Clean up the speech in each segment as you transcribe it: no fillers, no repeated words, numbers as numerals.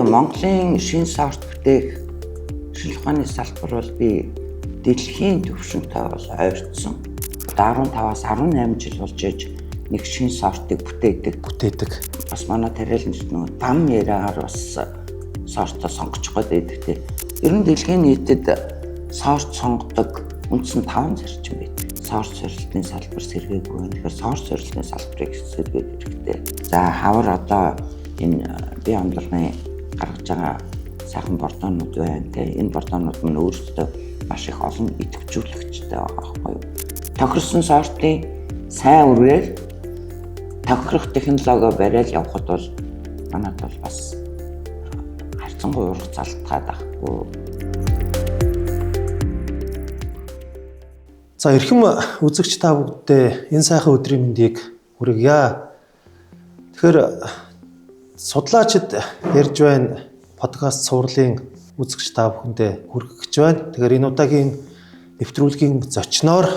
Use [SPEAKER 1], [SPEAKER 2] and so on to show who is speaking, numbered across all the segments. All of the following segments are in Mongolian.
[SPEAKER 1] Тэгээ Монголын шинэ сорт бүтээх шинжлэх ухааны салбар бол би дэлхийн түвшинтэй бол ойртсон. Одоо 15-аас 18 жил болж иж нэг шинэ сортыг бүтээдэг. Бас манай тариаланчид нөгөө дам яриагаар бас сортоо сонгочих гээд байдаг те. Ер нь дэлхийн нийтэд сорт сонгодог үндсэн 5 зарчим байдаг. Сорт сорилтын салбар сэргээгүй байна. Тэгэхээр сорт сорилтын салбарыг сэргээх хэрэгтэй. За хавар одоо энэ бие амдурны гаргаж байгаа сайхан бордоонууд байна те. Энэ бордоонууд мань өөрсдөө маш их олон идэвхжүүлэгчтэй байгаа байхгүй юу. Тохирсон сортын сайн үрээр тохирох технологи бариад явхад бол манад бол бас харьцангуй ургац алдгаад байхгүй.
[SPEAKER 2] За эрхэм үзэгч та бүгдээ энэ сайхан өдрийн мэндийг хүргье. Тэгэхээр судлаачид ярьж байна подкаст цувралын үзэгч та бүхэндээ хүргэх гэж байна. Тэгэхээр энэ удаагийн нэвтрүүлгийн зочноор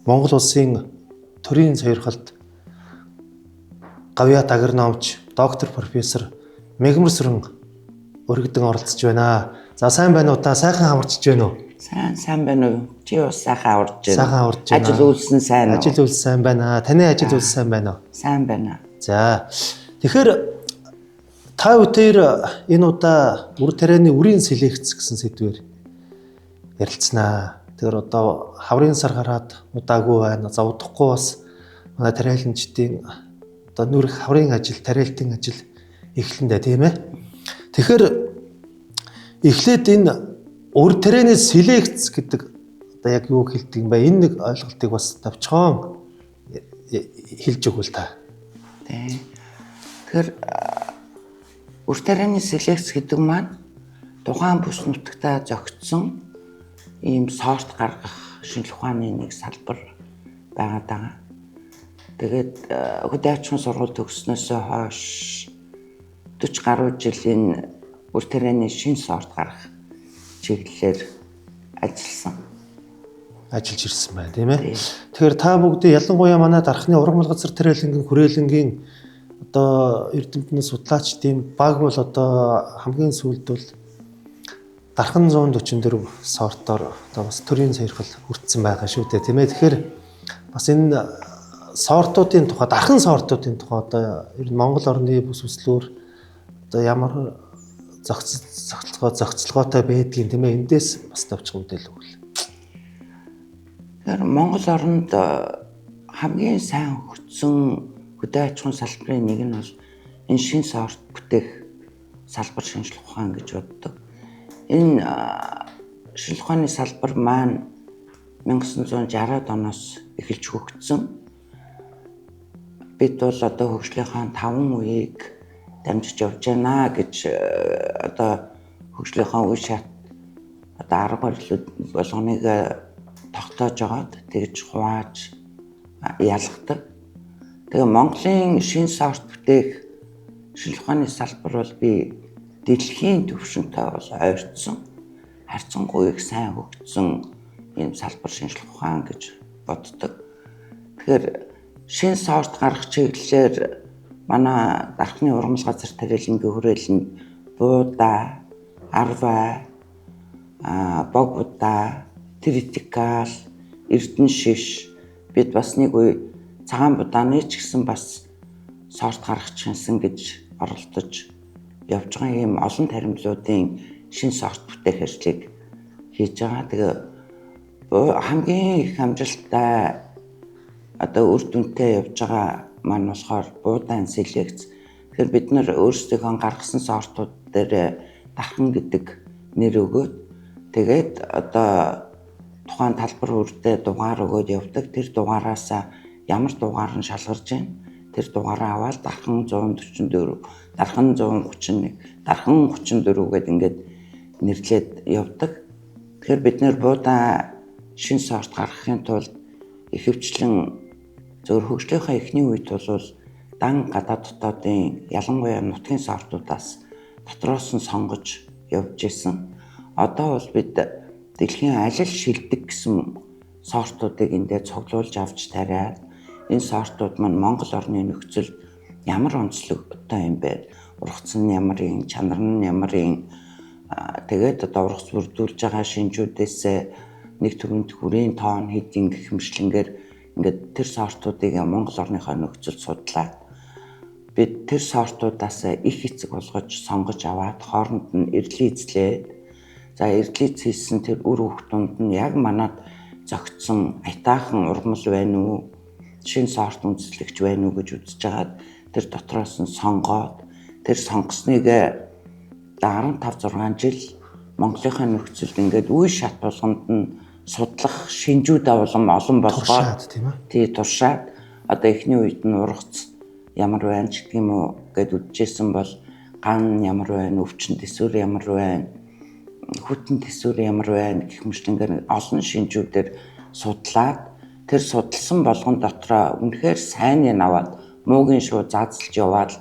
[SPEAKER 2] Монгол улсын төрийн сойрхолд гавьяат агрономч, доктор профессор Мегмар Сүрэн өргөдөн оролцож байна. За сайн байна уу та? Сайхан хамарчж байна уу?
[SPEAKER 1] Сайн байна уу? Чи бас сайхан аварж байна.
[SPEAKER 2] Сайхан аварж байна.
[SPEAKER 1] Ажил үйлсэн сайн уу?
[SPEAKER 2] Ажил үйлс сайн байна. Таны ажил үйлс сайн байна уу?
[SPEAKER 1] Сайн байна.
[SPEAKER 2] За. Тэгэхээр та бүдээр энэ удаа үр тарианы үрийн селекц гэсэн сэдвээр ярилцсанаа. Тэгэхээр одоо хаврын сар гараад удаагүй байна. За удахгүй бас манай тариаланчдын одоо нүрх хаврын ажил, тариалтын ажил эхлэндэ тийм ээ. Тэгэхээр эхлээд энэ үр тарианы селекц гэдэг одоо яг юу хэлдэг юм бэ? Энэ нэг ойлголтыг бас товчхон хэлж өгвөл та.
[SPEAKER 1] Тий. Тэгэхээр үр тарианы селекц гэдэг маань тухайн бүс нутагтаа зохицсон ийм сорт гаргах шинжлэх ухааны нэг салбар байгаад байгаа. Тэгээд хөдөө аж ахуйн сургууль төгснөөсөө хойш 40 гаруй жилийн үр тарианы шинэ сорт гаргах чиглэлээр ажилласан.
[SPEAKER 2] Ажиллаж ирсэн байна, тийм ээ. Тэгэхээр та бүгдээ ялангуяа манай дархны ургамал газар тариалангийн хүрээлэнгийн одоо эрдэмтэн судлаачдын баг бол одоо хамгийн сүүлд бол дархан 144 сортоор одоо бас төрийн сойрхол хүртсэн байгаа шүү дээ, тийм ээ. Тэгэхээр бас энэ сортуудын тухай, дархан сортуудын тухай одоо ер нь Монгол орны бүс үслүүр одоо ямар зохицолгоотой байдгийг, тийм ээ, эндээс бас товчхон мэдээлэл өгвөл.
[SPEAKER 1] Тэгэхээр Монгол оронд хамгийн сайн хөгжсөн хөдөө аж ахуйн салбарын нэг нь бол энэ шинэ сорт бүтээх салбар шинжлэх ухаан гэж боддог. Энэ шинжлэх ухааны салбар маань 1960-ад оноос эхэлж хөгжсөн. Бид бол одоо хөгжлийнхаа 5 үеийг дамжиж явж байна гэж одоо хөгжлийнхаа үе шат одоо арга барилууд болгоныг тогтоож байгаад тэгж хувааж ялгадаг. Тэгээ Монголын шинэ сорт бүтээх шинжлэх ухааны салбар бол би дэлхийн түвшинтэй бол ойртсон, харьцангуй их сайн хөгжсөн ийм салбар шинжлэх ухаан гэж боддог. Тэгэхээр шинэ сорт гаргах чиглэлээр манай дархны ургамал газар тариалангийн хүрээлэнд буудаа, арвай, бог будаа, тритикал, эрдэнэ шиш бид бас нэг үе цагаан будааны ч гэсэн бас сорт гаргачихсан гэж оролдож явж байгаа ийм олон таримлуудын шинэ сорт бүтээх ажлыг хийж байгаа. Тэгээ хамгийн их амжилттай одоо үр дүнтэй явж байгаа маань болохоор буудаан селекц. Тэгэхээр бид нар өөрсдийнхөө гаргасан сортууд дээр дархан гэдэг нэр өгөөд тэгээд одоо тухайн талбар үрдээ дугаар өгөөд явдаг. Тэр дугаараасаа ямар дугаар нь шалгарч байна? Тэр дугаараа аваад дархан 144, дархан 131, дархан 34 гээд ингээд нэрлээд явдаг. Тэгэхээр бид нэр буудаа шинэ сорт гаргахын тулд ихэвчлэн зөвхөн хөгжлийнхаа эхний үед бол дан гадаад дотоодын ялангуяа нутгийн сортуудаас дотроос нь сонгож явж исэн. Одоо бол бид дэлхийн аль л шилдэг гэсэн сортуудыг эндээ цуглуулж авч тариад энэ сортууд маань Монгол орны нөхцөлд ямар онцлогтой юм бэ? Ургац нь ямар юм, чанар нь ямар юм. Тэгээд одоо ургац бүрдүүлж байгаа шинжүүдээс нэг төрөнд хүрийн тоон хэдийн гэх мэтлэнгээр ингээд тэр сортуудыг Монгол орныхоо нөхцөлд судлаад бид тэр сортуудаас их эцэг болгож сонгож аваад хооронд нь эрлийцлээд, за эрлийц хийсэн тэр үр хөвгт дунд нь яг манад зөгцсөн айтаахан ургамал байна уу, шинэ сорт үндэслэгч байна уу гэж үзэж хагаад тэр дотроос нь сонгоод тэр сонгосныг 15 6 жил Монголынхаа нөхцөлд ингээд үе шат болгонд нь судлах шинжүүд улам олон болгоод
[SPEAKER 2] тийм ээ.
[SPEAKER 1] Тий, туршаад одоо эхний үед нь ургац ямар байна ч гэх юм уу гэд үдчихсэн бол ган ямар байна, өвчин төсвөр ямар байна, хүтэн төсвөр ямар байна гэх мэтлэнгээр олон шинжүүдээр судлаад тэр судалсан болгон дотроо үнэхээр сайныг аваад муугийн шууд заазалж яваад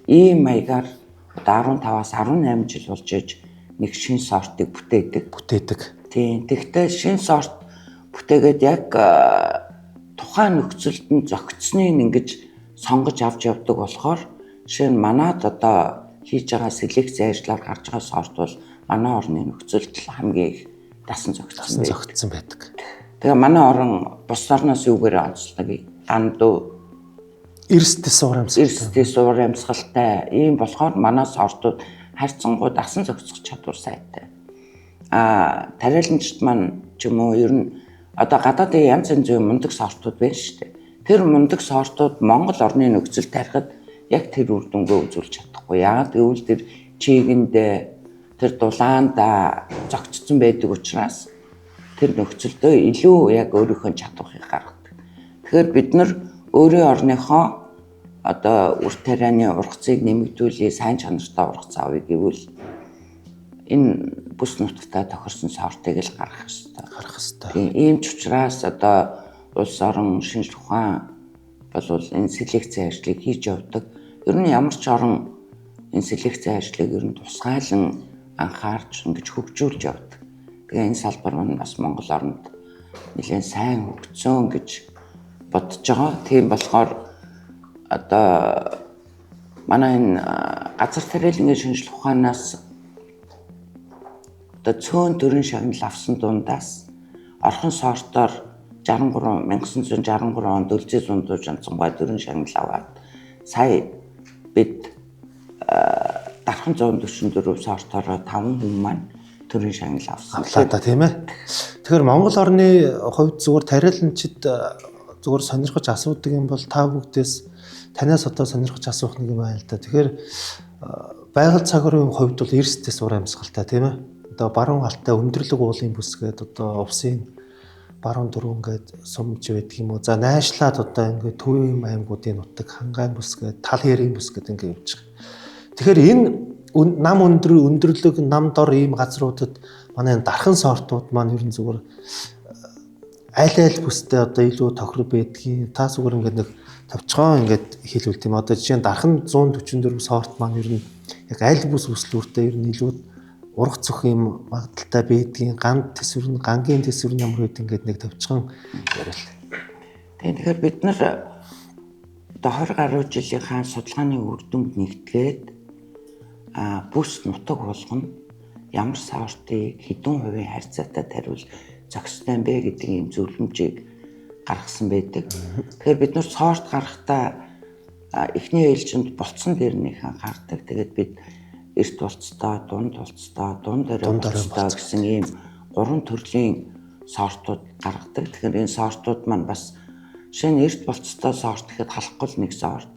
[SPEAKER 1] ийм маягаар одоо 15-аас 18 жил болж иж нэг шин сортыг бүтээдэг. Тийм. Тэгвэл шин сорт бүтээгээд яг тухайн нөхцөлд нь зохицсныг ингэж сонгож авч явдаг болохоор жишээ нь манад одоо хийж байгаа селекц ажиллаар гарч байгаа сорт бол манай орны нөхцөлд хамгийн их дасан
[SPEAKER 2] зохицсон байдаг.
[SPEAKER 1] Тэгээ манай орон бус орноос юугаар онцлог? Гандуу
[SPEAKER 2] эрсдэс уур амьсгалтай.
[SPEAKER 1] Эрсдэс уур амьсгалтай. Ийм болохоор манай сортууд харьцангуй дасан зохицох чадвар сайтай. Тариаланчд маань ч юм уу ер нь одоо гадаадын янз янзын мундаг сортууд байна шүү дээ. Тэр мундаг сортууд Монгол орны нөхцөл тарихад яг тэр үр дүнгээ үзүүлж чадахгүй. Яагаад гэвэл тэр чигэндээ тэр дулаанда зогцсон байдаг учраас тэр нөхцөлдөө илүү яг өөрийнхөө чадварыг гаргадаг. Тэгэхээр бид нар өөрийн орныхоо одоо үр тарианы ургацыг нэмэгдүүлээ, сайн чанартай ургац авъя гэвэл энэ бүс нутагтаа тохирсон сортыг л гаргах ёстой. Тийм, ийм ч учраас одоо улс орон шинжлэх ухаан бол энэ селекцийн ажлыг хийж явдаг. Ер нь ямар ч орон энэ селекцийн ажлыг ер нь тусгайлан анхаарч ингэж хөгжүүлж явдаг. Тэгээ энэ салбар маань бас Монгол оронд нэлээд сайн хөгжсөн гэж бодож байгаа. Тийм болохоор одоо манай энэ газар тариалангийн шинжлэх ухаанаас одоо цөөн төрийн шагнал авсан дундаас орхон сортоор 63 1963 онд Өлзий зундууж Жанцангуй төрийн шагнал аваад сая бид дархан 144 сортоороо 5 хүн маань төрийн шагнал авсан.
[SPEAKER 2] Авлаа да, тийм ээ. Тэгэхээр Монгол орны хувьд зүгээр тариаланчид зүгээр сонирхож асуудаг юм бол та бүгдээс танаас одоо сонирхож асуух нэг юм байна л да. Тэгэхээр байгаль цаг уурын хувьд бол эрсдэс уур амьсгалтай, тийм ээ. Одоо баруун галтай өндөрлөг уулын бүс гээд одоо увсын баруун дөрвөн гээд сумж байдаг юм уу. За найшлаад одоо ингээд төвийн аймагуудын нутаг хангаан бүс гээд тал ярийн бүс гээд ингээд явж байгаа. Тэгэхээр энэ нам өндөрлөг нам дор ийм газруудад манай дархан сортууд маань ер нь зүгээр аль аль бүстэй одоо илүү тохирол байдгийг та зүгээр ингээд нэг товчхон ингээд хэлвэл тийм. Одоо жишээ нь дархан 144 сорт маань ер нь яг аль бүс бүслүүртэй ер нь илүү ургац зөх юм магадaltaй байдгийг, ганд төсвөр нь, гангийн төсвөр нь ямар үед ингээд нэг товчхон ярил.
[SPEAKER 1] Тэгэхээр бид нар одоо 20 гаруй жилийнхаа судалгааны үр дүнд нэгтгээд бүс нутаг болгоно ямар сортыг хэдэн хувийн харьцаатай тариул зохистой юм бэ гэдэг ийм зөвлөмжийг гаргасан байдаг. Тэгэхээр бид нар сорт гаргахдаа эхний ээлжинд болцсон дээр нь их анхаардаг. Тэгээд бид эрт болцтой, дунд болцтой, дунд орой болцтой гэсэн ийм гурван төрлийн сортууд гаргадаг. Тэгэхээр энэ сортууд маань бас шинэ эрт болцтой сорт гэхэд халахгүй л нэг сорт,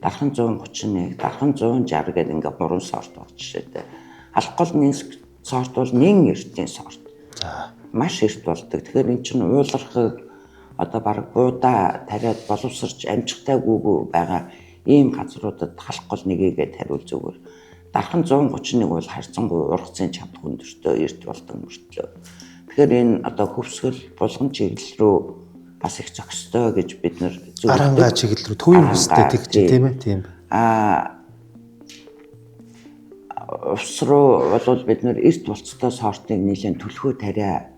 [SPEAKER 1] дархан 131, дархан 160 гэдэг ингээ гурван сорт баг жишээтэй. Халахгүй л нэг сорт бол нэн эртийн сорт.
[SPEAKER 2] За
[SPEAKER 1] маш эрт болдог. Тэгэхээр эн чинь уулархаг одоо баг буудаа тариад боловсрч амжихтайгүй байгаа ийм газруудад халахгүй л нэгээгээ тариул зүгээр. Дархан 131 бол харьцангуй ургацын чадах өндөртөө эрт болдог мөртлөө. Тэгэхээр энэ одоо хөвсгөл булган чиглэл рүү бас их зохистой гэж бид нар
[SPEAKER 2] зөвлөдөг. Арангаа чиглэл рүү төвийн бүстэй тэгж тийм ээ. Тийм.
[SPEAKER 1] Увс руу бол бид нар эрт болцтой сортыг нэлээд түлхүү тариа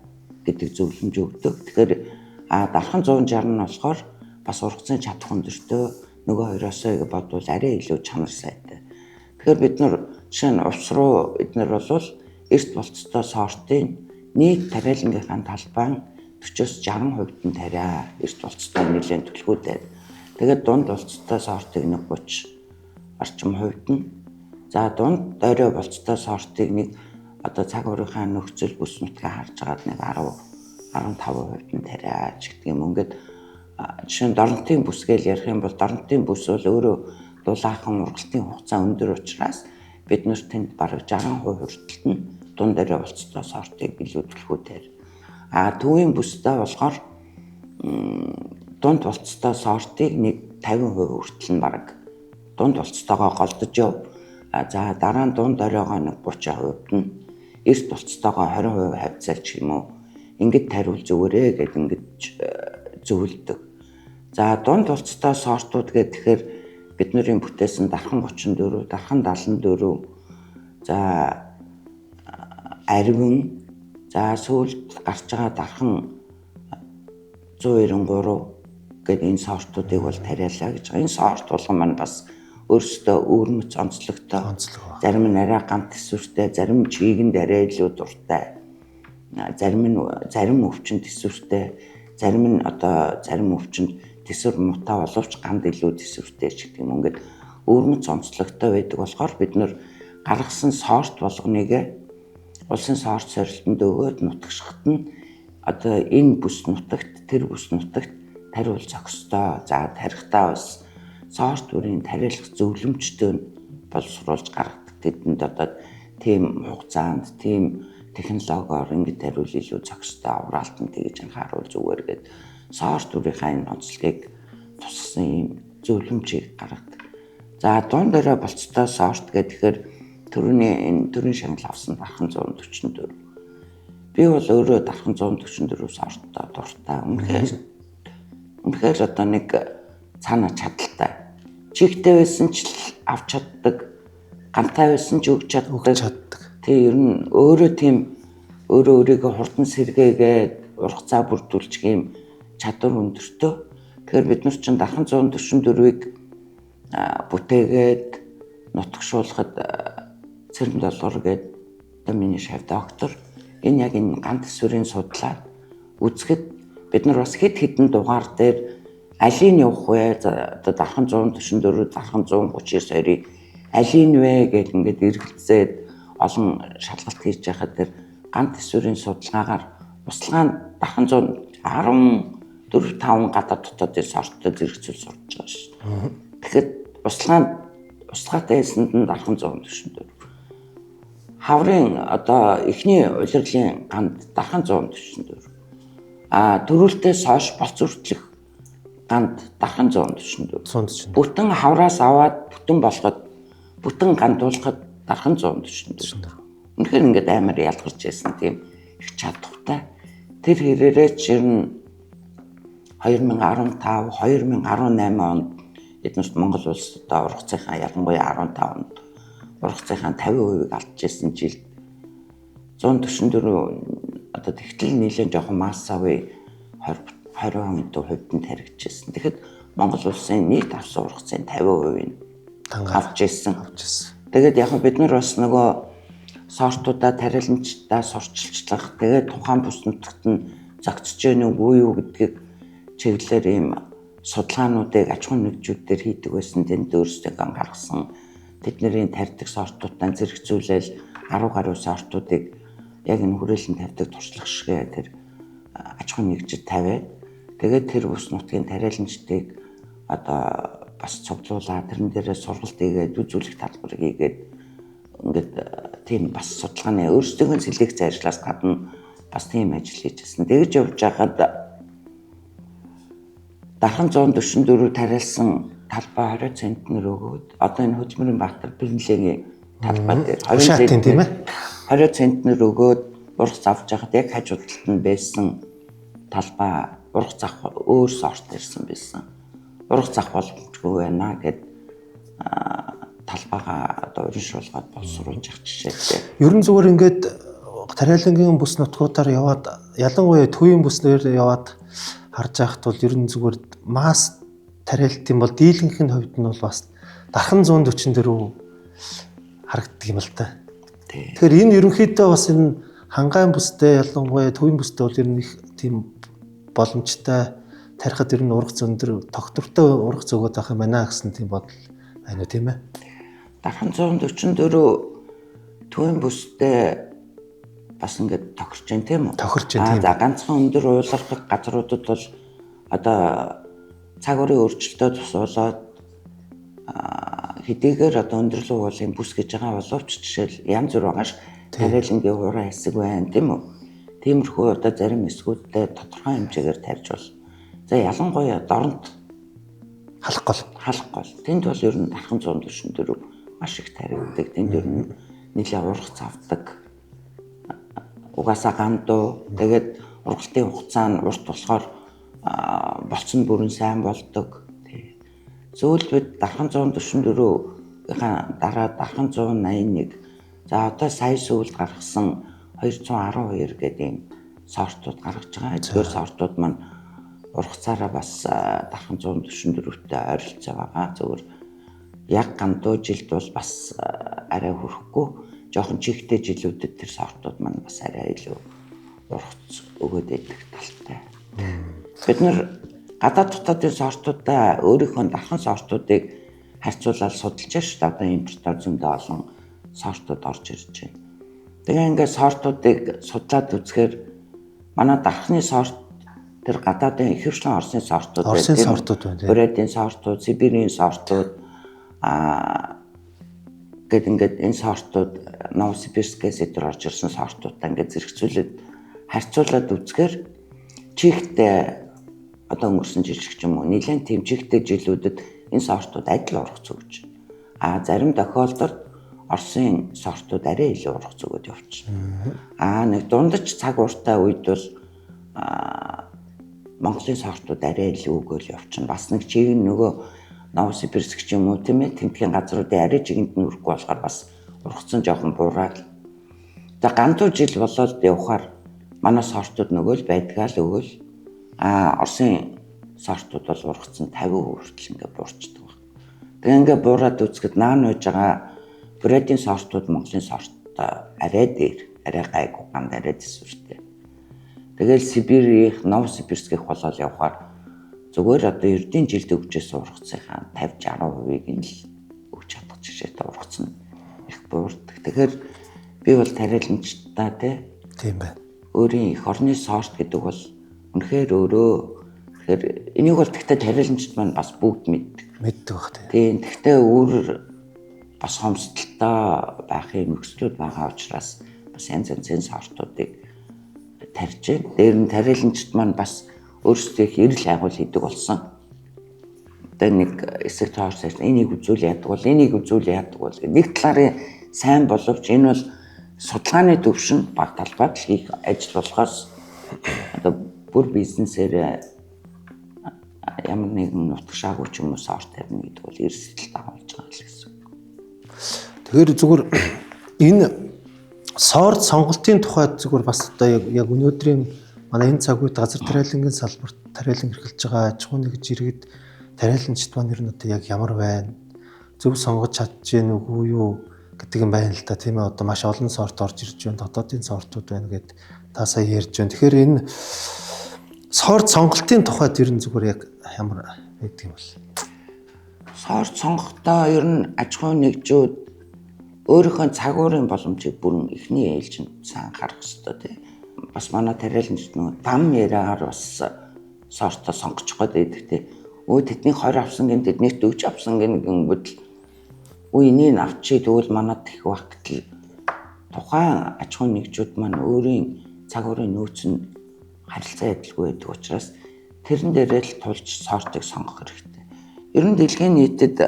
[SPEAKER 1] гэдэг зөвлөмж өгдөг. Тэгэхээр дархан 160 нь болохоор бас ургацын чадах өндөртөө нөгөө хоёроосоо бодвол арай илүү чанар сайтай. Тэгэхээр бид нар жишээ нь увс руу эднэр бол эрт болцтой сортын нийт тариалангийнхаа талбай 40-оос 60% нь тариа эрт болцтой нэлээд түлхүүтэй. Тэгээд дунд болцтой сортыг нэг 30 орчим хувьд нь, за дунд дойроо болцтой сортыг нэг одоо цаг уурынхаа нөхцөл бүс нутгаа харж байгаад нэг 10 15% нь тариа ч гэдэг юм. Ингээд жишээ нь доронтын бүс гэж ярих юм бол доронтын бүс бол өөрөө дулаахан ургалтын хугацаа өндөр учраас бид нар тэнд бараг 60% хүртэл нь дунд дойроо болцтой сортыг илүү түлхүүтэй. А төвийн бүсдээ болохоор дунд болцтой сортыг нэг 50% хүртэл нь бараг дунд болцтойгоо голдож яв. За дараа нь дунд оройгоо нэг 30% нь, эрт болцтойгоо 20% хавьцаалч юм уу. Ингээд тариул зүгээрээ гэд ингэж зөвлөдөг. За дунд болцтой сортууд гэх тэгэхээр бидний бүтээсэн дархан 34, дархан 74, за аривн, за сүүлд гарч байгаа дархан 193 гэдэг энэ сортуудыг бол тариалаа гэж байгаа. Энэ сорт болгон маань бас өөрсдөө өвөрмөц онцлогтой. Зарим нь арай гант төсвөртэй, зарим нь чигэнд арай илүү дуртай. Зарим нь зарим өвчнөд төсвөртэй, зарим нь одоо зарим өвчнөд төсвөр муутай боловч ганд илүү төсвөртэй ч гэдэг юм. Ингээд өвөрмөц онцлогтой байдаг болохоор бид нэр гаргасан сорт болгоныг улсын сорт сорилтонд өгөөд нутагшихад нь одоо энэ бүс нутагт, тэр бүс нутагт тариул зохистой. За тарихтаа бас сорт бүрийн тариалах зөвлөмжтэй боловсруулж гаргадаг. Тэдэнд одоо тийм хугацаанд, тийм технологиор ингэж тариул илүү зохистой, авраалтан тэгж анхааруул зүгээр гээд сорт бүрийнхаа энэ онцлогийг тусгасан ийм зөвлөмжийг гаргадаг. За дунд орой болцтой сорт гэхээр төрөний энэ төрийн шагнал авсан дархан 144. Би бол өөрөө дархан 144 сорттой дуртай. Үнэхээр одоо нэг цаана чадaltaй. Чигтэй байсан ч авч чаддаг, гантай байсан ч өгч чаддаг. Тэг ер нь өөрөө тийм өөрөө өөрийгөө хурдан сэргээгээд ургацаа бүрдүүлчих юм чадвар өндөртөө. Тэгэхээр бид нар чинь дархан 144-ийг бүтээгээд нутагшуулахад цэрэн долгор гээд одоо миний шав доктор энэ яг энэ ган төсвөрийн судлаад үзэхэд бид нар бас хэд хэдэн дугаар дээр алийг явах вэ? Одоо дархан 144, дархан 139-ыг алийг вэ гэд ингээд эргэлзээд олон шалгалт хийж байхад тэр ган төсвөрийн судалгаагаар услага нь дархан 114 5 гадаад дотоодын сорттой зэрэгцүүл сурч байгаа шүү. Тэгэхэд услага нь услагаатай хэлсэнд нь дархан 144. Хаврын одоо эхний улирлын ганд дархан 144. А төрүүлтээс хойш болц үртлэх ганд дархан 144. Бүтэн хавраас аваад бүтэн болгоод бүтэн гандуулахад дархан 144. Үнэхээр ингээд амар ялгарч байсан тийм их чадвартай. Тэр хэрээрээ ч ер нь 2015, 2018 онд эднэрт Монгол улс одоо ургацынхаа ялангуяа 15 онд ургацынхаа 50%-ийг алдчихсан жилд 144 одоо тэгтэл нийлэн жоохон массавын 20 20% нь таригдчихсэн. Тэгэхэд Монгол улсын нийт авсан ургацын 50%-ийг авч ирсэн. Тэгээд яг бид нар бас нөгөө сортуудаа тариаланчдаа сурчилчлах, тэгээд тухайн бүс нутагт нь зохицож гэнэ үгүй юу гэдгийг чиглэлээр ийм судалгаануудыг аж ахуйн нэгжүүдээр хийдэг байсан. Тэнд өөрсдөө гаргасан тэдний тарьдаг сортуудаа зэрэгцүүлээл 10 гаруй сортуудыг яг энэ хүрээлэн тавьдаг туршлага шигээ тэр аж ахуйн нэгжид тавиад тэгээд тэр бүс нутгийн тариаланчдыг одоо бас цуглуулаад тэрэн дээрээ сургалт хийгээд үзүүлэх талбар хийгээд ингээд тийм бас судалгааны өөрсдийнхөө селекц ажлаас гадна бас тийм ажил хийжсэн. Тэгж явж байхад дархан 144 тариалсан талбай 20 центнер өгөөд одоо энэ Хөдөлмөрийн Баатар Бэрнлэгийн талбай дээр
[SPEAKER 2] 20 центнер тийм ээ
[SPEAKER 1] 20 центнер өгөөд ургац авч байхад яг хажуу талд нь байсан талбай ургац авах өөр сорт ирсэн байсан. Ургац авах боломжгүй байна гэд талбайгаа одоо уран шуулгаад боловсруулж явах жишээтэй.
[SPEAKER 2] Ер нь зүгээр ингээд тариалангийн бүс нутгуудаар яваад ялангуяа төвийн бүснээр яваад харж байхад бол ер нь зүгээр масс тариалтын бол дийлэнх нь хувьд нь бол бас дархан 144 харагддаг юм л та. Тэгэхээр энэ ерөнхийдөө бас энэ хангаан бүстэй ялангуяа төвийн бүстэй бол ер нь их тийм боломжтой тарихад ер нь ургац өндөр тогтвортой ургац өгöd байх юм байна гэсэн тийм бодол байна уу тийм ээ.
[SPEAKER 1] Дархан 144 төвийн бүстэй бас ингээд тохирч байна тийм үү?
[SPEAKER 2] Тохирч байна тийм.
[SPEAKER 1] За ганцхан өндөр уулархаг газруудад бол одоо цаг уурын өөрчлөлтөд тусуулаад хэдийгээр одоо өндөрлөг уулын бүс гэж байгаа боловч жишээл янз бүр байгаа ш. Тариалангийн хураа хэсэг байна тийм үү? Тиймэрхүү одоо зарим хэсгүүддээ тодорхой хэмжээгээр тарьж бол. За ялангуяа доронт
[SPEAKER 2] халах
[SPEAKER 1] гол. Тэнд бол ер нь дархан 144 маш их таригддаг. Тэнд ер нь нэлээ ургац авдаг. Угаасаа гандуу. Тэгээд ургалтын хугацаа нь урт болохоор болцсон бүрэн сайн болдог. Сүүлд бид дархан 144-ийн дараа дархан 181. За одоо сая сүүлд гаргасан 212 гэдэг ийм сортууд гаргаж байгаа. Эдгээр сортууд маань ургацаараа бас дархан 144-тэй ойролцоо байгаа. Зөвхөн яг гандуу жилд бол бас арай хүрэхгүй. Жохон чихтэй жилүүдэд тэр сортууд маань бас арай илүү ургац өгөөд байдаг талтай. Бид нэр гадаад дотоодын сортуудаа өөрийнхөө дархан сортуудыг харьцуулаад судалж шүү дээ. Одоо импортоор зөндөө олон сортууд орж ирж байна. Тэгээ ингээд сортуудыг судлаад үзэхээр манай дархны сорт тэр гадаадын ихэвчлэн Оросын сортууд
[SPEAKER 2] байна. Оросын сортууд байна тийм.
[SPEAKER 1] Бурятын сортууд, Сибирийн сортууд гэд ингээд энэ сортууд Новосибирскээс эдгээр орж ирсэн сортуудтай ингээд зэрэгцүүлээд харьцуулаад үзэхээр чихтэй одоо өнгөрсөн жил шиг ч юм уу нэлээд тэмцэгтэй жилүүдэд энэ сортууд адил ургац өгч. А зарим тохиолдолд Оросын сортууд арай илүү ургац өгöd явчихна. А нэг дундаж цаг ууртай үед бол Монголын сортууд арай илүү өгөөл явчихна. Бас нэг чиг нөгөө Новосибирск ч юм уу тийм ээ тентгийн газруудын арай чигэнд нь хүрэхгүй болохоор бас ургацсан жоохон буураад. За гандуу жил болоод явхаар манай сортууд нөгөө л байдгаа л өгөөл. А Оросын сортууд бол ургацсан 50% хүртэл ингээ буурчдаг баг. Тэгээ ингээ буураад үзэхэд наан нууж байгаа Бурятын сортууд Монголын сорттой арай дээр, арай гайгүй ганд арай төсвөртэй. Тэгэл Сибирийнх, Новосибирскийнх болоод явхаар зүгээр одоо ердийн жилд өгчээсэн ургацынхаа 50 60%-ийг нь л өгч чадах жишээтэй ургац нь их буурдаг. Тэгэхээр би бол тариаланчтай тий.
[SPEAKER 2] Тийм байна.
[SPEAKER 1] Өөрийн эх орны сорт гэдэг бол үнэхээр өөрөө тэгэхээр энийг бол тэгтээ тариаланчд маань бас бүгд мэддэг.
[SPEAKER 2] Мэддэг бах тий.
[SPEAKER 1] Тийм. Тэгтээ өөр бас хомсдолтой байхын нөхцлүүд байгаа учраас бас янз янзын сортуудыг тарьж байна. Дээр нь тариаланчд маань бас өөрсдөө их эрэл хайгуул хийдэг болсон. Одоо нэг хэсэг тоорс энийг үзүүл яадаг бол энийг үзүүл яадаг бол нэг талаараа сайн боловч энэ бол судалгааны төвшөнд баг талбайд л хийх ажил болохоос одоо бүр бизнесээр ямар нэгэн нутагшаагүй ч юм уу сорт тавина гэдэг бол эрсдэл дагуулж байгаа л гэсэн.
[SPEAKER 2] Тэгэхээр зүгээр энэ сорт сонголтын тухайд зүгээр бас одоо яг өнөөдрийн манай энэ цаг үед газар тариалангийн салбарт тариалан эрхэлж байгаа аж ахуйн нэгж иргэд тариаланчд маань ер нь одоо яг ямар байна? Зөв сонгож чадж гэнэ үгүй юу гэдэг юм байна л да тийм ээ. Одоо маш олон сорт орж ирж байна. Дотоодын сортууд байна гэд та сая ярьж байна. Тэгэхээр энэ сорт сонголтын тухайд ер нь зүгээр яг ямар байдаг юм бол?
[SPEAKER 1] Сорт сонгохдоо ер нь аж ахуйн нэгжүүд өөрийнхөө цаг уурын боломжийг бүрэн эхний ээлжинд сайн харах ёстой тий. Бас манай тариаланчд нөгөө дам яриагаар бас сортоо сонгочих гээд байдаг тий. Өө тэдний 20 авсан гин тэдний 40 авсан гин гингүүд л өө энийг авчий тэгвэл манад их байх гэтэл тухайн аж ахуйн нэгжүүд маань өөрийн цаг уурын нөөц нь харилцаа адилгүй байдаг учраас тэрэн дээрээ л тулж сортыг сонгох хэрэгтэй. Ер нь дэлхийн нийтэд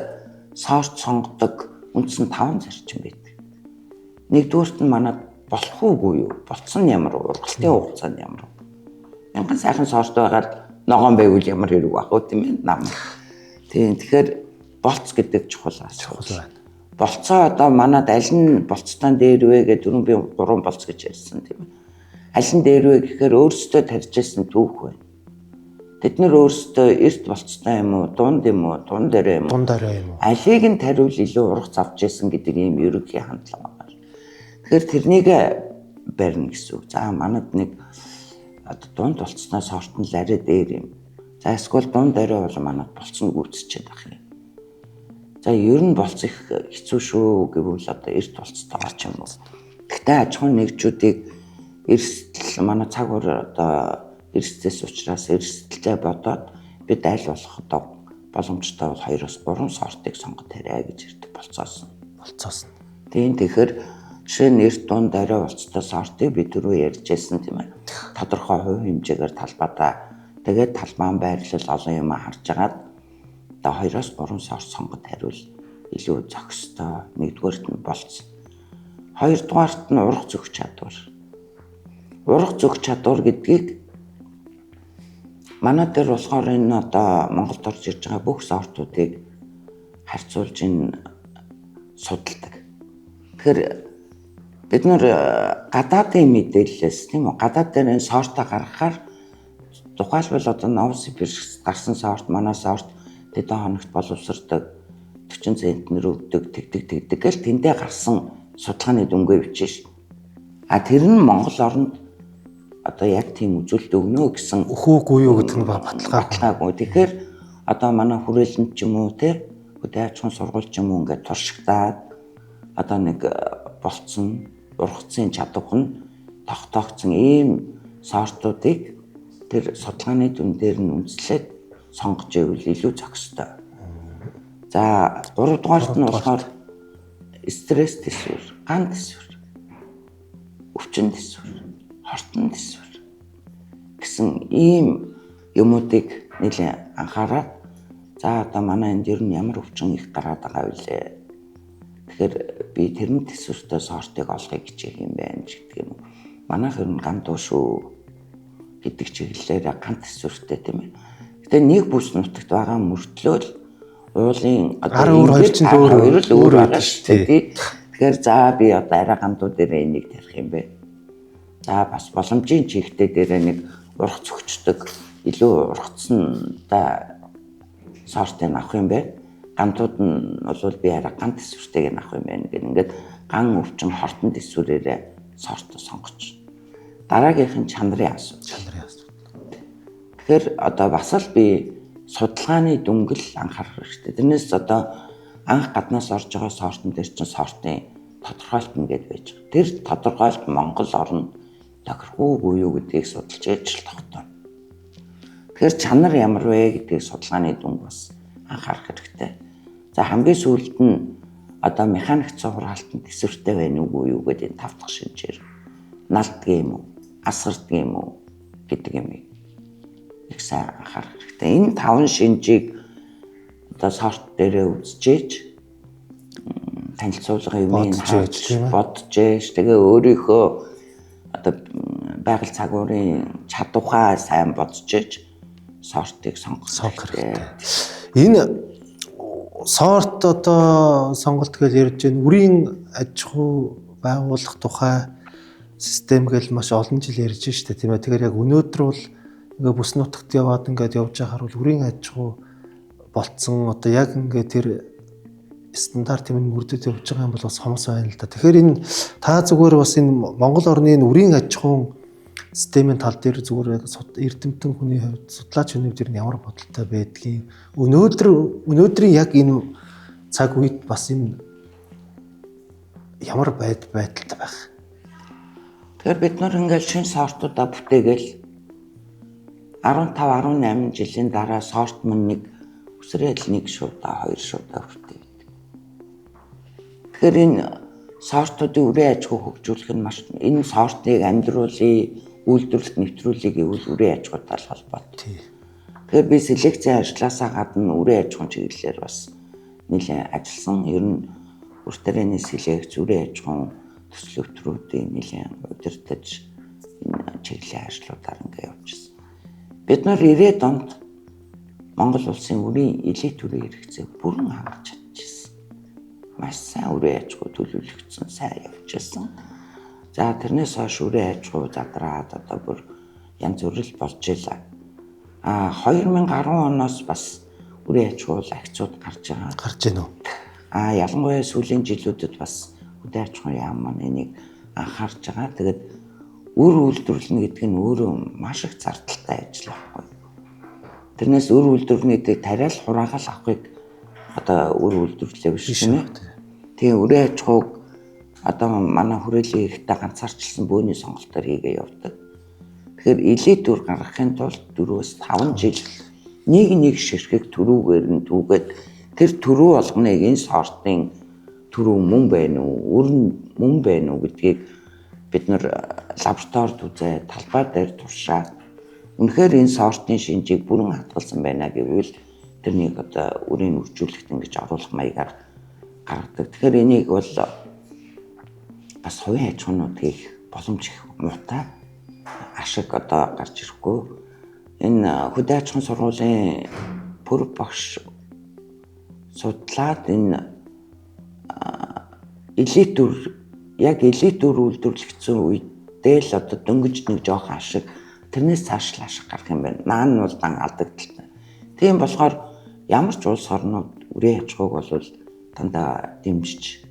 [SPEAKER 1] сорт сонгодог үндсэн 5 зарчим байдаг. Нэгдүгüүрт нь манад болох уугүй юу? Болцсон нь ямар вэ? Ургалтын хугацаа нь ямар вэ? Мянган сайхан сорт байгаад ногоон байвал ямар хэрэг байх вэ тийм ээ? Нам. Тийм тэгэхээр болц гэдэг чухал
[SPEAKER 2] байна.
[SPEAKER 1] Болцоо одоо манад аль нь болцтой дээр вэ гэдэг түрүүн би 3 болц гэж ярьсан тийм ээ. Аль нь дээр вэ гэхээр өөрсдөө тарьж ирсэн түүх байна. Тэд нэр өөрсдөө эрт болцтой юм уу, дунд юм уу, дунд орой юм уу?
[SPEAKER 2] Дунд орой юм уу?
[SPEAKER 1] Алийг нь тариул илүү ургац авч исэн гэдэг ийм ерөнхий хандлага байна. Тэгэхээр тэрнийг барина гэсэн үг. За манад нэг одоо дунд болцсноо сорт нь л арай дээр юм. За эсвэл дунд орой бол манад болцсон гүйцчихэд байх юм. За ер нь болц их хэцүү шүү гэвэл одоо эрт болцтойгоор ч юм уу. Гэхдээ аж ахуйн нэгжүүдийг эрсдэл манай цаг үе одоо эрсдэлс учраас эрсдэлтэй бодоод бид аль болох одоо боломжтой бол 2-3 сортыг сонгох тариа гэж ирдэг болцоосон.
[SPEAKER 2] Болцоосон.
[SPEAKER 1] Тийм, тэгэхээр жишээ нь эрт дунд орой болцтой сортыг бид түрүү ярьжсэн тийм ээ. Тодорхой хувь хэмжээгээр талбайдаа тэгээд талбайн байрлал олон юм харж агаад одоо 2-3 сорт сонгох тариул илүү зохистой. Нэгдүгээрт нь болц. Хоёрдугаарт нь урах зөх чадвар. Урах зөх чадвар гэдгийг манай дээр болохоор энэ одоо Монголд орж ирж байгаа бүх сортуудыг харьцуулж энэ судалдаг. Тэгэхээр бид нэр гадаадын мэдээллээс тийм үү, гадаад дээр энэ сортоо гаргахаар тухайлбал одоо Новосибирск гарсан сорт, манай сорт тэдэн хоногт боловсрдог, 40 центнер өгдөг, тэгдэг тэгдэг гэл тэндээ гарсан судалгааны дүнгээ бичиж. А тэр нь Монгол оронд одоо яг тийм үзүүлэлт өгнө гэсэн
[SPEAKER 2] үхүүгүй юу гэдэг нь баталгаагүй.
[SPEAKER 1] Тэгэхээр одоо манай хүрээлэнд ч юм уу те хөдөө аж ахуйн сургууль ч юм уу ингээд туршигдаад одоо нэг болцсон ургацын чадвар нь тогтоогдсон ийм сортуудыг тэр судалгааны дүн дээр нь үндэслээд сонгож ивэл илүү зохистой. За гуравдугаарт нь болохоор стресс төсвөр, ган төсвөр, өвчин төсвөр, хортон төсвөр гэсэн ийм юмуудыг нэлээд анхаараад за одоо манай энд ер нь ямар өвчин их гараад байгаа вүлээ. Тэгэхээр би тэрэн төсвөртэй сортыг олохыг хичээх юм байна ч гэдэг юм уу. Манайх ер нь гандуу шүү гэдэг чиглэлээр ган төсвөртэй тийм ээ. Гэтэ нэг бүс нутагт байгаа мөртлөө л уулын
[SPEAKER 2] одоо өөр хоёр чинь өөр
[SPEAKER 1] өөр байгаа шүү дээ. Тэгэхээр за би одоо арай гандуу дээр энийг тарих юм бэ. За бас боломжийн чигтээ дээр нэг урах зөгчдөг илүү ургацсан да сортыг авах юм бэ. Гантууд нь бол би арай ган төсвөртэйг нь авах юм байна гэх ингээд ган өвчин хортон төсвөрөөрээ сорт сонгоч. Дараагийнх нь чанарын асуудал.
[SPEAKER 2] Чанарын асуудал.
[SPEAKER 1] Тэгэхээр одоо бас л би судалгааны дүнгэл анхаарах хэрэгтэй. Тэрнээс одоо анх гаднаас орж байгаа сортон дээр чинь сортын тодорхойлт нь гээд байж байгаа. Тэр тодорхойлт Монгол оронд тохирхоогүй юу гэдгийг судалж ээж л тогтооно. Тэгэхээр чанар ямар вэ гэдгийг судалгааны дүнг бас анхаарах хэрэгтэй. За хамгийн сүүлд нь одоо механик цувраалтанд төсвөртэй байна уугүй юу гэдэг энэ тав дахь шинжээр налддаг юм уу, асгардаг юм уу гэдэг юм их сайн анхаарах хэрэгтэй. Энэ таван шинжийг одоо сорт дээрээ үзчихээж танилцуулга юм бодож ээж тэгээ өөрийнхөө одоо байгаль цагуурын чадвараа сайн бодож ээж сортыг сонгох
[SPEAKER 2] хэрэгтэй. Энэ сорт одоо сонголт гэж ярьж байна. Үрийн аж ахуй байгуулах тухай систем гэл маш олон жил ярьж штэ тийм ээ. Тэгэхээр яг өнөөдөр бол ингээ бүс нутагт яваад ингээд явж байхаар бол үрийн аж ахуй болцсон одоо яг ингээ тэр стандарт юм мөрдөд явж байгаа юм бол бас хомс байна л да. Тэгэхээр энэ та зүгээр бас энэ Монгол орны энэ үрийн аж ахуйн системийн тал дээр зүгээр эрдэмтэн хүний хувьд судлаач хүний хувьд ямар бодолтой байдгийг өнөөдрийн яг энэ цаг үед бас энэ ямар байдалтай байх.
[SPEAKER 1] Тэгэхээр бид нар ингээл шинэ сортуудаа бүтээгээл 15 18 жилийн дараа сорт мөн нэг үсрээл нэг шуудаа хоёр шуудаа хүртээ. Тэгэхээр энэ сортуудын үрийн аж ахуй хөгжүүлэх нь маш энэ сортыг амьдруулъя, үйлдвэрлэлд нэвтрүүлэе гэвэл үрийн аж ахуйтай холбоотой. Тэгэхээр би селекцийн ажлаасаа гадна үрийн аж ахуйн чиглэлээр бас нэлээд ажилласан. Ер нь үр тарианы селекц, үрийн аж ахуйн төслөвтрүүдийг нэлээд удирдах энэ чиглэлийн ажлуудаар ингээ явуулчихсан. Бид нар 90-ад онд Монгол улсын үрийн элит үрийн хэрэгцээг бүрэн хангаж чадчихсан. Маш сайн үрийн аж ахуй төлөвлөгдсөн, сайн явж байсан. За тэрнээс хойш үрийн аж ахуй задраад одоо бүр янз бүрэл болж илаа. А 2010 оноос бас үрийн аж ахуй акцууд гарч байгаа.
[SPEAKER 2] Гарч байна уу?
[SPEAKER 1] А ялангуяа сүүлийн жилүүдэд бас хөдөө аж ахуйн яам маань энийг анхаарч байгаа. Тэгээд үр үйлдвэрлэнэ гэдэг нь өөрөө маш их зардалтай ажил байхгүй. Тэрнээс үр үйлдвэрлэнэ гэдэг тариал хураагаал авахыг одоо үр үйлдвэрлэлээ биш тийм ээ. Тийм үрийн аж ахуйг одоо манай хүрээлэн ихтэй ганцаарчилсан бөөний сонголтоор хийгээ явдаг. Тэгэхээр элит үр гаргахын тулд 4-5 жил нэг нэг ширхэг түрүүгээр нь түүгээд тэр түрүү болгоныг энэ сортын түрүү мөн байна уу, үр нь мөн байна уу гэдгийг бид нар лабораторид үзээ, талбай дээр туршаад үнэхээр энэ сортын шинжийг бүрэн хадгалсан байна гэвэл тэрнийг одоо үрийг үржүүлэхэд ингэж оруулах маягаар гаргадаг. Тэгэхээр энийг бол бас хувийн аж ахуйнууд хийх боломж их муутай ашиг одоо гарч ирэхгүй. Энэ хөдөө аж ахуйн сургуулийн пүр багш судлаад энэ элит үр яг элит үр үйлдвэрлэгдсэн үедээ л одоо дөнгөж нэг жоохон ашиг тэрнээс цааш л ашиг гарах юм байна. Наан нь бол дан алдагдaltaй. Тийм болохоор ямар ч улс орнууд үрийн аж ахуйг бол дандаа дэмжиж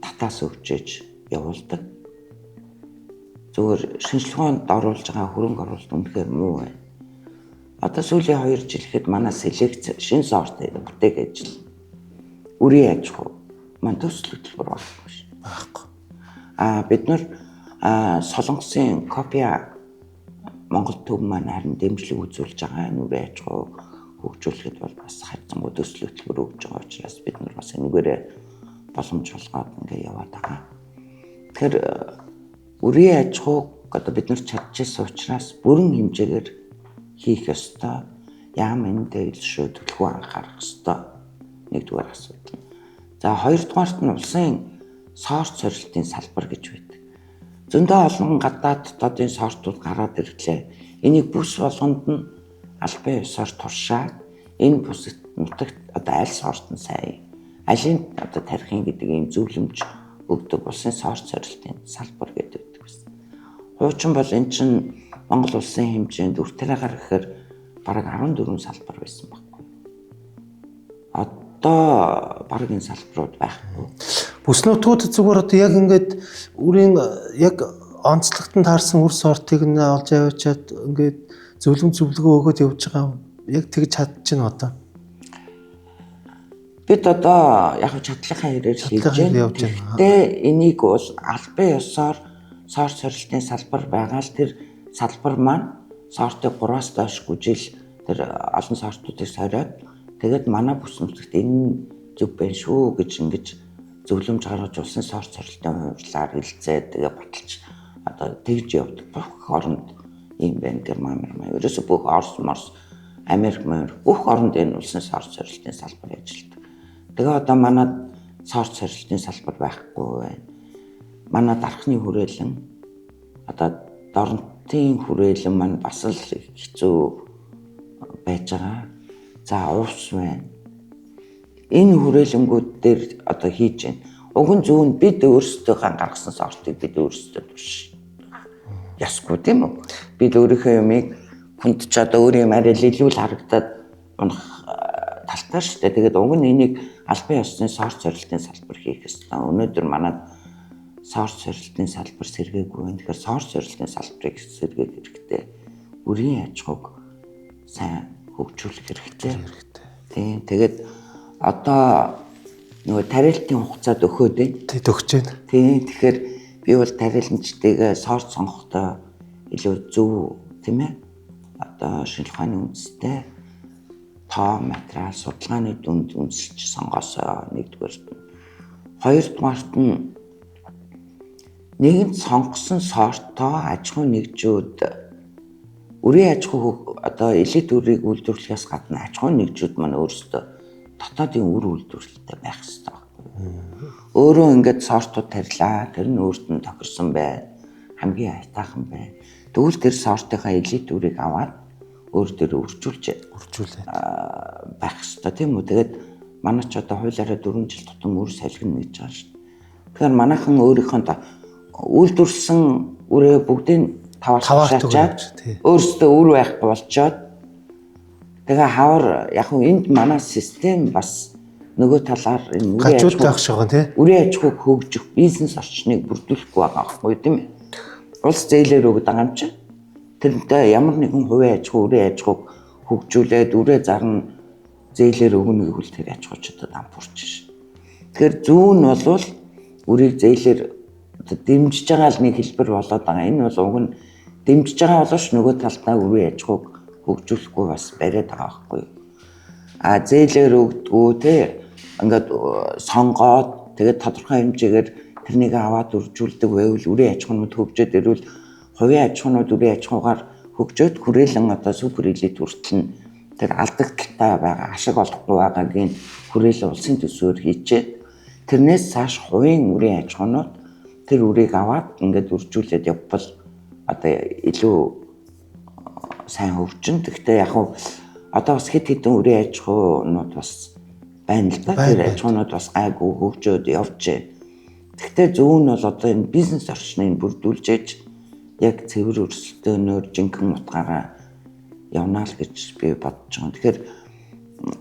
[SPEAKER 1] татаас өгчээж явуулдаг. Зүгээр шинжлэх ухаанд оруулж байгаа хөрөнгө оруулалт үнэхээр муу байна. Одоо сүүлийн 2 жил ихэд манай селекц шинэ сорт бүтээх ажил үрийн аж ахуй маань төсөл хөтөлбөр байхгүй ш.
[SPEAKER 2] Байхгүй.
[SPEAKER 1] А бид нар Солонгосын копиа Монгол төв маань харин дэмжлэг үзүүлж байгаа. Энэ үрийн аж ахуй хөгжүүлэхэд бол бас хайцангуй төсөл хөтөлбөр өгж байгаа учраас бид нар бас энэгээрээ боломж олгоод ингээ яваад байгаа. Тэгэхээр үрийн аж ахуйг одоо бид нар чадчихсан учраас бүрэн хэмжээгээр хийх ёстой. Яам эндээ илүү төлхөө анхаарах ёстой. Нэгдүгээр асуудал. За хоёрдугаарт нь улсын сорт сорилтын салбар гэж байдаг. Зөндөө олон гадаад дотоодын сортууд гараад ирлээ. Энийг бүс болгонд нь албан ёсоор туршаад энэ бүс нутагт одоо аль сорт нь сайн, алийг одоо тарихын гэдэг ийм зөвлөмж өгдөг улсын сорт сорилтын салбар гэдэг байдаг байсан. Хуучин бол эн чинь Монгол улсын хэмжээнд үр тариагаар гэхээр бараг 14 салбар байсан байхгүй. Одоо бараг энэ салбарууд байхгүй.
[SPEAKER 2] Бүс нутгууд зүгээр одоо яг ингээд үрийн яг онцлогтон таарсан үр сортыг нь олж аваачаад ингээд зөвлөм зөвлөгөө өгөөд явж байгаа яг тэгж чадчихна одоо.
[SPEAKER 1] Бид одоо яг чадлынхаа хэрээр хийж байна. Гэхдээ энийг бол албан ёсоор сорт сорилтын салбар байгаа л тэр салбар маань сортыг 3-аас доош гүжил тэр олон сортуудыг сориод тэгээд манай бүс нутагт энэ зөв байна шүү гэж ингэж зөвлөмж гаргаж улсын сорт сорилтын хувьрлаар хэлцээ тэгээ баталж одоо тэгж явдаг. Бүх оронд ийм байна Герман, Герман. Ерөөсө бүх Орос, Морс, Америк, Америк бүх оронд энэ улсын сорт сорилтын салбар ажилладаг. Тэгээ одоо манай сорт сорилтын салбар байхгүй байна. Манай дархны хүрээлэн одоо дорнотын хүрээлэн маань бас л хэцүү байж байгаа. За увс байна. Энэ хүрээлэнгүүд дээр одоо хийж байна. Уг нь зөв нь бид өөрсдөө гаргасан сортыг бид өөрсдөө турш. Ясгүй тийм үү? Бид өөрийнхөө юмыг хүнд ч одоо өөр юм арай л илүү л харагдаад унах талтай шүү дээ. Тэгээд уг нь энийг албан ёсны сорт сорилтын салбар хийх ёстой. Өнөөдөр манай сорт сорилтын салбар сэргээгүй байна. Тэгэхээр сорт сорилтын салбарыг сэргээх хэрэгтэй. Үрийн аж ахуйг сайн хөгжүүлэх хэрэгтэй. Тийм. Тэгээд одоо нөгөө тариалтын хугацаанд өгөөд байна.
[SPEAKER 2] Тэг өгч байна.
[SPEAKER 1] Тийм. Тэгэхээр би бол тариаланчдыг сорт сонгохдоо илүү зөв тийм ээ. Одоо шинжлэх ухааны үндэстэй тоо материал судалгааны дүнд үндэслэж сонгоосоо нэгдүгээрт нь. Хоёрдугаарт нь нэгэнт сонгосон сортоо аж ахуйн нэгжүүд үрийн аж ахуй одоо элит үрийг үйлдвэрлэхээс гадна аж ахуйн нэгжүүд маань өөрсдөө дотоодын үр үйлдвэрлэлтэй байх ёстой байхгүй. Өөрөө ингээд сортууд тарилаа, тэр нь өөрт нь тохирсон байна, хамгийн аятайхан байна. Тэгвэл тэр сортынхаа элит үрийг аваад өөр дээр үржүүлээд байх ёстой тийм үү. Тэгээд манай ч одоо хуулиараа 4 жил тутам үр солигно гэж байгаа шүү дээ. Тэгэхээр манайхан өөрийнхөө үйлдвэрлэсэн үрээ бүгдийг таваар тушаачаад өөрсдөө үр байхгүй болчоод тэгээ хавар яг нь энд манай систем бас нөгөө талаар энэ
[SPEAKER 2] үрийн аж ахуй шиг тий.
[SPEAKER 1] Үрийн аж ахуйг хөгжих бизнес орчныг бүрдүүлэхгүй байгаа байхгүй тийм ээ. Улс зээлээр өгöd байгаа юм чинь. Тэрнтэй ямар нэгэн хувийн аж ахуй, үрийн аж ахуйг хөгжүүлээд үрээ зарна зээлээр өгнө гэвэл тэр аж ахуйчдад ампуурч шин. Тэгэхээр зүүн нь бол үрийг зээлээр дэмжиж байгаа л нэг хэлбэр болоод байгаа. Энэ бол уг нь дэмжиж байгаа боловч нөгөө талдаа үрийн аж ахуйг хөгжүүлэхгүй бас бариад байгаа байхгүй юу. А зээлээр өгдгүү те ингээд сонгоод тэгээд тодорхой хэмжээгээр тэрнийг аваад үржүүлдэг байвал үрийн аж ахуйнууд хөгжөөд ирвэл хувийн аж ахуйнууд үрийн аж ахуйгаар хөгжөөд хүрээлэн одоо супер элит хүртэл нь тэр алдагдaltaй байгаа ашиг олохгүй байгаагийн хүрээлэн улсын төсвөөр хийчээд тэрнээс цааш хувийн үрийн аж ахуйнууд тэр үрийг аваад ингээд үржүүлээд явбал одоо илүү сайн хөгжин. Гэхдээ яг хав одоо бас хэд хэдэн үрийн аж ахуйнууд бас байна л да. Тэр аж ахуйнууд бас гайгүй хөгжөөд явжээ. Гэхдээ зөв нь бол одоо энэ бизнес орчныг бүрдүүлж яг цэвэр өрсөлдөөнөөр жинхэнэ утгаараа явна л гэж би бодож байгаа. Тэгэхээр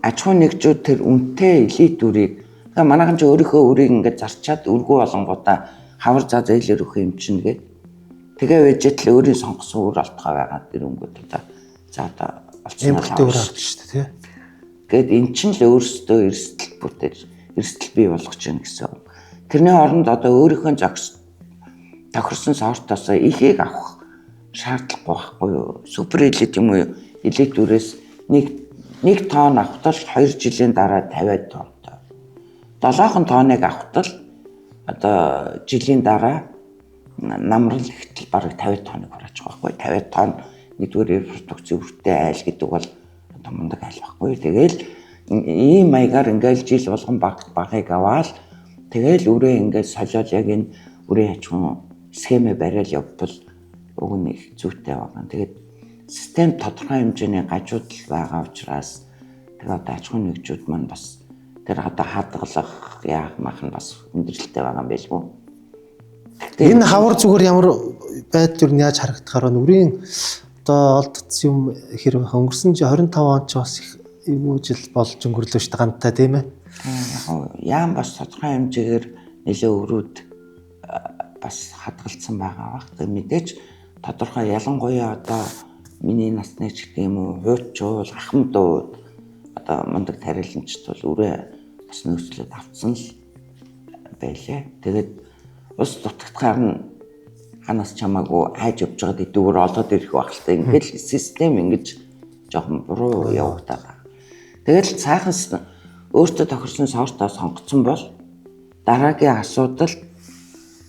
[SPEAKER 1] аж ахуйн нэгжүүд тэр үнэтэй элит үрийг тэгэхээр манайхан ч өөрийнхөө үрийг ингээд зарчаад үргүү болонгуудаа хавар заа зээлээр өгөх юм чинь гээд тэгээ байж л өөрийн сонгосон үр олтгой байгаа тэр өнгөт одоо за одоо
[SPEAKER 2] олцсон үр авч шүү дээ тий.
[SPEAKER 1] Гээд эн чинь л өөрсдөө эрсдэл бүтээж эрсдэл бий болгож байна гэсэн. Тэрний оронд одоо өөрийнхөө зогс тохирсон сортоос ихийг авах шаардлагагүй байхгүй юу? Супер элит юм уу? Элит үрээс нэг тонн авахтал 2 жилийн дараа 50 тонтой. 7 тонныг авахтал одоо жилийн дараа намрал ихтэл бараг 50 тонныг хурааж байгаа байхгүй. 50 тонн нэгдүгээр репродукцийн үртэй айл гэдэг бол одоо мундаг айл байхгүй. Тэгэл ийм маягаар ингээл жил болгон баг багыг аваад тэгэл үрээ ингээд солиод яг энэ үрийн аж ахуйн схемээ бариад явбал уг нь их зүйтэй байгаа. Тэгээд систем тодорхой хэмжээний гажуудал байгаа учраас тэгээ одоо аж ахуйн нэгжүүд маань бас тэр одоо хадгалах яах мах нь бас хүндрэлтэй байгаа юм байлгүй.
[SPEAKER 2] Энэ хавар зүгээр ямар байдал юу яаж харагдахаар байна? Үрийн одоо олдсон юм хэр байх? Өнгөрсөн жил 25 он ч бас их эвгүй жил болж өнгөрлөө шүү дээ гантай тийм ээ.
[SPEAKER 1] Яг яам бас тодорхой хэмжээгээр нэлээ өрүүд бас хадгалсан байгаа бах. Тэгээ мэдээж тодорхой ялангуяа одоо миний насны ч гэх юм уу хуучуул ахмадууд одоо мундаг тариаланчд бол үрээ бас нөөцлөд авцсан л байлээ. Тэгээд ус дутагдахаар нь ханаас чамаагүй хайж явж байгаад идэвгээр олоод ирэх байх л та. Ингээл систем ингэж жоохон буруу явагдаад байгаа. Тэгэл цаахан өөртөө тохирсон сортоо сонгоцсон бол дараагийн асуудал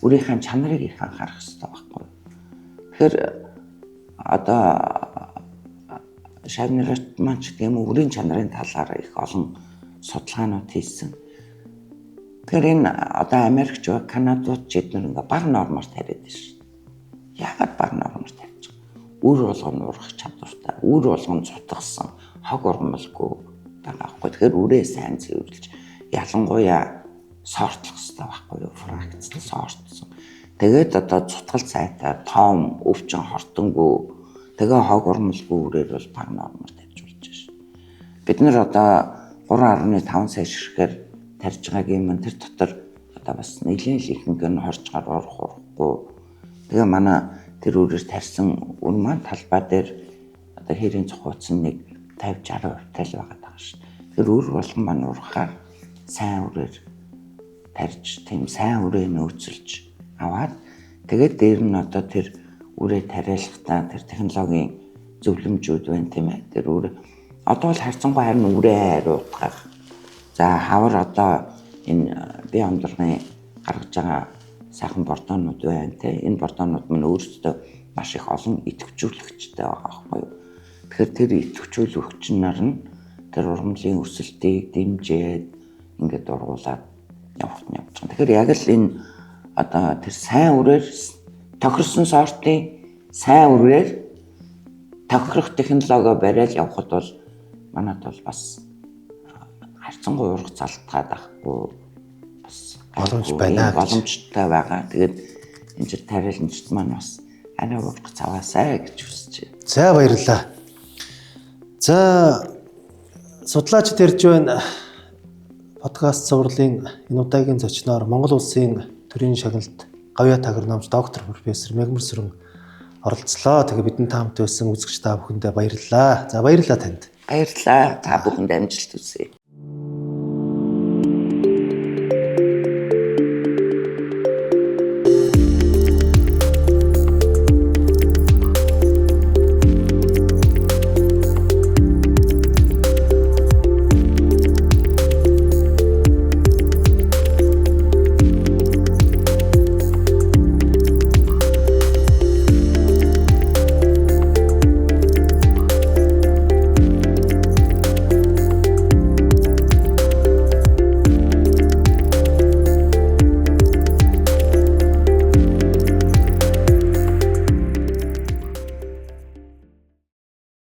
[SPEAKER 1] үрийнхээ чанарыг их анхаарах хэрэгтэй байхгүй. Тэгэхээр одоо шавнырт маань ч гэх юм уу үрийн чанарын талаар их олон судалгаанууд хийсэн. Тэгэхээр энэ одоо Америкч ба Канадууд ч эднэр ингээ бага нормоор тариад байна шүү. Яагаад бага нормоор тавьж байгаа? Үр болгоно урах чадвартай, үр болгоно цутгасан, хог ургамалгүй байгаа байхгүй. Тэгэхээр үрээ сайн цэвэрлж ялангуяа сортлох хэрэгтэй байхгүй юу? Фракцлан сортлсон. Тэгээд одоо цутгал сайтай, том, өвчин хортонгүй, тэгээ хог ургамалгүй үрээр бол бага нормоор тавьж болж байна шүү. Бид нар одоо 3.5 сая ширхээр тарьж байгаагийн юм тэр дотор одоо бас нэлийн л ихэнх нь 20 гаруй урах урахгүй. Тэгээ манай тэр үрээр тарьсан үр маань талбай дээр одоо хэрийн цохууц нь нэг 50 60% тал байгаа даа шүү. Тэр үр болгон маань урахаар сайн үрээр тарьж тийм сайн үрээ нөөцөлж аваад тэгээд дээр нь одоо тэр үрээ тариалахдаа тэр технологийн зөвлөмжүүд байна тийм ээ. Тэр үр одоо бол харьцангуй харин үрээ хариутгах. За хавар одоо энэ бие хондрын гаргаж байгаа сайхан бордоонууд байна те. Энэ бордоонууд мань өөрсдөө маш их олон идэвхжүүлэгчтэй байгаа байхгүй юу. Тэгэхээр тэр идэвхжүүлэгч нар нь тэр ургамлын өсөлтийг дэмжиж ингээд ургуулад явах нь явж байгаа. Тэгэхээр яг л энэ одоо тэр сайн үрээр тохирсон сортын сайн үрээр тохирох технологио бариад явхад бол манад бол бас харьцангуй ургац алдгаад ахгүй бас
[SPEAKER 2] боломж байна.
[SPEAKER 1] Боломжтой байгаа. Тэгээд энэ жил тариаланчд маань бас Аниа ургац аваасай гэж хүсэж байна.
[SPEAKER 2] За, баярлалаа. За, судлаач тэрж байна подкаст цувралын энэ удаагийн зочноор Монгол улсын төрийн шагналт гавьяат агрономч доктор профессор Мягмар Сүрэн оролцлоо. Тэгээ бидэн та хамт байсан үзэгч та бүхэндээ баярлалаа. За, баярлалаа танд.
[SPEAKER 1] Баярлалаа. Та бүхэнд амжилт хүсье.